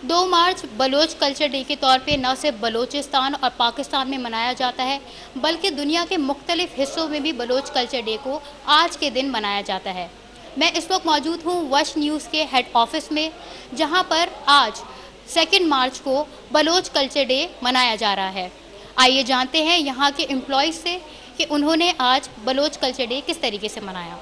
دو مارچ Baloch culture day کے طور پہ نہ صرف بلوچستان اور پاکستان میں منایا جاتا ہے، بلکہ دنیا کے مختلف حصوں میں بھی بلوچ کلچر ڈے کو آج کے دن منایا جاتا ہے۔ میں اس وقت موجود ہوں وش نیوز کے ہیڈ آفس میں، جہاں پر آج سیکنڈ مارچ کو بلوچ کلچر ڈے منایا جا رہا ہے۔ آئیے جانتے ہیں یہاں کے امپلائیز سے کہ انہوں نے آج بلوچ کلچر ڈے کس طریقے سے منایا۔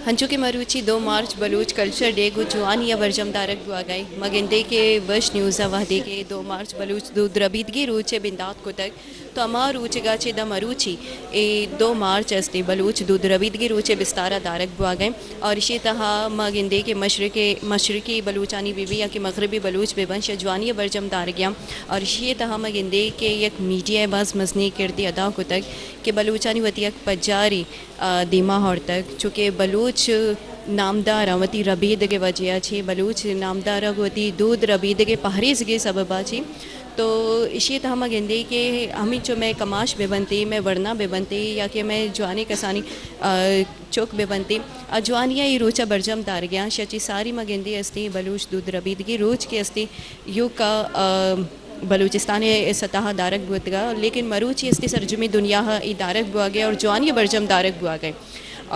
ہنچو کہ مروچی دو مارچ بلوچ کلچر ڈے گوں جوانی ء برجم دارگ بوگ ء انت، ما گندے کہ وش نیوز ء وہدے کہ دو مارچ بلوچ دود ربیدگی روچ ء بندات کتگ، تو ہما روچگا چہ داں مروچی اے دو مارچ است ایں بلوچ دود ربیدگی روچ ء بستار ء دارگ بوگ ء انت۔ اور اشی تہا ما گندے کہ مشرق، مشرقی بلوچانی بہ بی یا کہ مغربی بلوچ بہ بنت، شہ جوانی ء برجم دارگ ء انت۔ اور اشی تہا ما گندے کہ یک میڈیا ء باز مزنیں کردے ادا کتگ کہ بلوچانی وتی یک پجاری آ، دیما آورتگ، چونکہ بلوچ نامدار آں وتی ربیدگ ء وجہ ء چہ، بلوچ نامدار آں وتی دود ربیدگ ء پہریزگ ء سبب ء چہ۔ تو اشی ء تہ ما گندے کہ ہمینچو مئے کماش بہ بنت، مئے ورنا بہ بنت یا کہ مئے جوانیں کسانی، آ، چک بہ بنت، آ جوانی ء اے روچ ء برجم دارگ ء آں۔ شہ چہ ساری ما گندے استیں بلوچ دود ربیدگی روچ کہ استیں ایوکا، آ، بلوچستان ء سطح ء دارگ بوتگا، لیکن مروچی استے سرجمیں دنیا ء اے دارگ بوگ ء اور جوانی ء برجم دارگ بوگ ء۔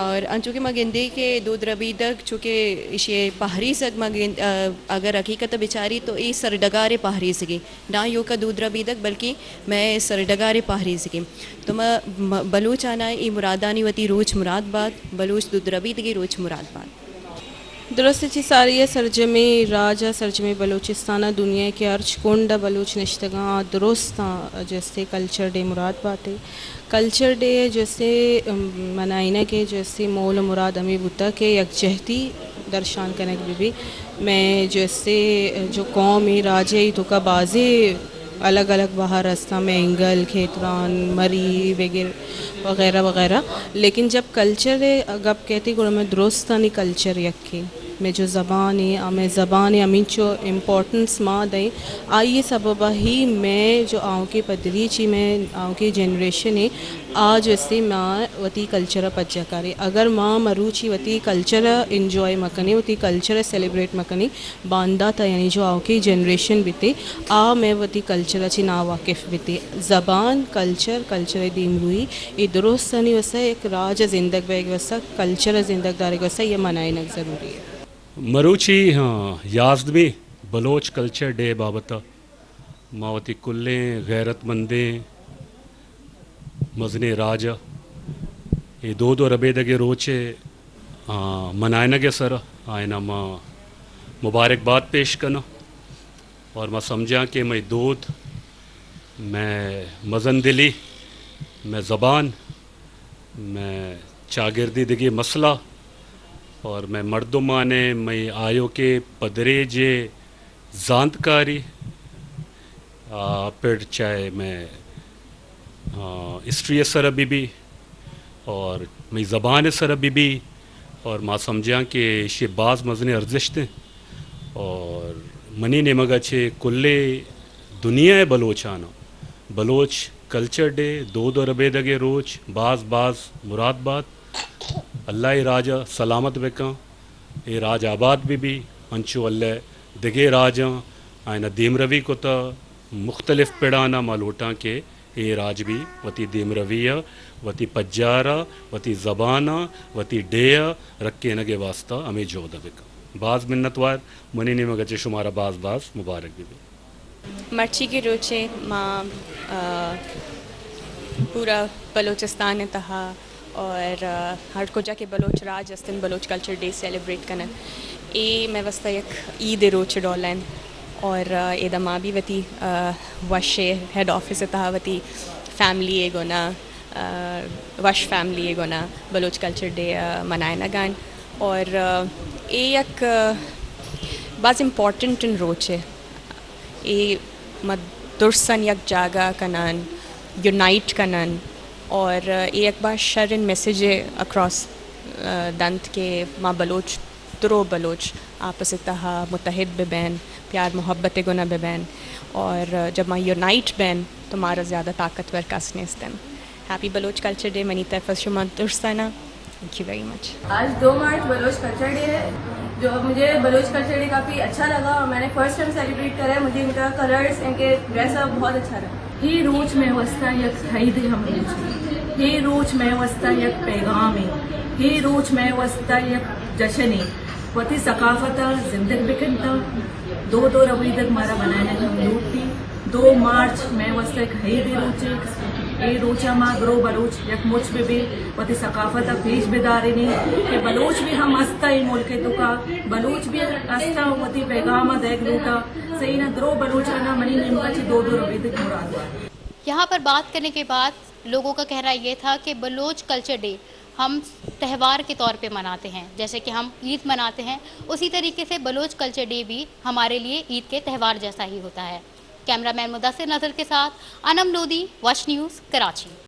اور انچو کہ ما گندے کہ دود ربیدگ چونکہ ایشی ء پہریزگ ما گند-، ا-، اگر حقیقت ء بچاری تو اے سرڈگار ء پہریزگیں، نہ ایوک ء دود ربیدگ بلکیں مئے سرڈگار ء پہریزگیں۔ تو ما م-، بلوچ آناں اے مرادانی وتی روچ مراد بات، بلوچ دود ربیدگیں روچ مراد بات۔ درست چی ساری ء سرجمیں راج ء سرجمیں بلوچستان ء دنیا ء کہ ہرچ کنڈ ء بلوچ نشتگاں آ درست آں جستے کلچر ڈے مراد باتے۔ کلچر ڈے ء جستے، ام، منائینگ ء جستے مول ء مراد ہمے بوتگ کہ یکجہتی درشان کنگ بہ بی۔ مئے جستے جو قوم ء راج ء توکا بازیں الگ الگ بہر استاں، مینگل، کھیتران، مری وغیرہ وغیرہ، لیکن جب کلچر ء گپ کیتے گڑا مئے درستانی کلچر یکے، مئے جو زبان ء آ مئے زبان ء ہمینچو امپورٹنس ما دئیں، آئی ء سبب ء ہی مئے جو آؤکیں پدریچی، مئے آؤکیں جنریشن ء آ جو استے ما وتی کلچر ء پجا کاریں۔ اگر ما مروچی وتی کلچر ء انجوائے مکنیں، وتی کلچر ء سیلیبریٹ مکنیں، باندات ء یعنی جو آؤکیں جنریشن بیتے، آ مئے وتی کلچر ء چہ ناواقف بیتے۔ زبان، کلچر، کلچر ء دیمروئی، اے درستانی واسطہ یک راج ء زندگ بیگ واسطہ، کلچر ء زندگ دارگ واسطہ یہ منائینگ ضروری ہے۔ مروچی، ہاں، یازدمی بلوچ کلچر ڈے بابت ء ما وتی کلیں غیرت مندیں مزنیں راج ء اے دود و ربیدگ ء روچ ء، آ، منائینگ ء سر ء آیاناں ما مبارکباد پیش کناں اور ما سمجھاں کہ مئے دود، مئے مزن دلی، مئے زبان، مئے چاگردی دگہ مسئلہ اور مئے مردمانے، مئے آیوکے پدریجے زانتکاری، آ، پڑ چاہے مئے، آ، ہسٹری ء سر ء بہ بی اور مئی زبان ء سر ء بہ بی اور ما سمجھاں کہ ایشی باز مزنیں ارزشت انت اور منی نیمگ ء چہ کلیں دنیا ء بلوچاناں بلوچ کلچر ڈے، دود و ربیدگ ء روچ باز باز مراد بات۔ اللہ اے راج ء سلامت بکن، اے راج آباد بہ بی، انچو اللہ دگہ راجاں آیانا دیمروی کتہ، مختلف پڑانا ما لوٹاں کہ اے راج بی وتی دیمروی ء، وتی پجار ء، وتی زبان ء، وتی ڈیھ ء رکینگ ء واستہ ہمے جہد ء بکن۔ باز منتوار، منی نیمگ ء چہ شمارا باز باز مبارک بہ بی۔ مرچیگیں روچے ما، آ، پورا بلوچستان ء تہا اور، آ، ہر کجا کہ بلوچ راج است انت، بلوچ کلچر ڈے سیلیبریٹ کنگ، اے مئے واسطہ یک عید ء روچ ڈول انت۔ اور، آ، ایدا ما بھی وتی، آ، وش ء ہیڈ آفس ء تہا وتی فیملی ء گونا، آ، وش فیملی ء گونا بلوچ کلچر ڈے، آ، منائینگ ء انت۔ اور، آ، اے یک، آ، باز امپورٹنٹ روچ ء۔ اے ما درساں یک جاگہ کنن، یونائٹ کنن اور اے یک باز شریں میسج ء اکراس، آ، دنت کہ ما بلوچ، درو بلوچ آپس ء تہا متحد بہ بین، پیار محبت ء گنا بہ بین اور جب ما یونائٹ بین تو مارا زیادہ طاقتور کس نیست انت۔ ہیپی بلوچ کلچر ڈے منی طرف از شما درسانا۔ Thank you very much. آج دو مارچ بلوچ کلچر ڈے ہے۔ جو مجھے بلوچ کلچر ڈے کافی اچھا لگا اور میں نے فرسٹ ٹائم سیلیبریٹ کرا ہے۔ مجھے ان کا کلرز، ان کے ڈریس اپ بہت اچھا لگا۔ اے روچ مئے واستا یک ہئیدے ہم روچے، اے روچ مئے واستا یک پیغامے، اے روچ مئے واستا یک جشنے۔ وتی ثقافت ءَ زندگ بکن تاں دود ءُ ربیدگ مارا بنائینگ ہم لوٹی۔ دو مارچ مئے واستا یک ہئیدے روچے، اے روچ ءَ ما درو بلوچ یک مچ بہ بیں، وتی ثقافت ءَ پیش بدارینیں کہ بلوچ بھی ہم ہستاں اے ملک ءِ توکا، بلوچ بھی ہستاں وتی پیغام ءَ دئیگ لوٹاں۔ سہی نا، درو بلوچاناں منی نیمگا چہ دود ءُ ربیدگ مراد بات۔ یہاں پر بات کرنے کے بعد لوگوں کا کہنا یہ تھا کہ بلوچ کلچر ڈے ہم تہوار کے طور پہ مناتے ہیں، جیسے کہ ہم عید مناتے ہیں، اسی طریقے سے بلوچ کلچر ڈے بھی ہمارے لیے عید کے تہوار جیسا ہی ہوتا ہے۔ کیمرہ مین مدثر نذر کے ساتھ انم لودھی، وش نیوز، کراچی۔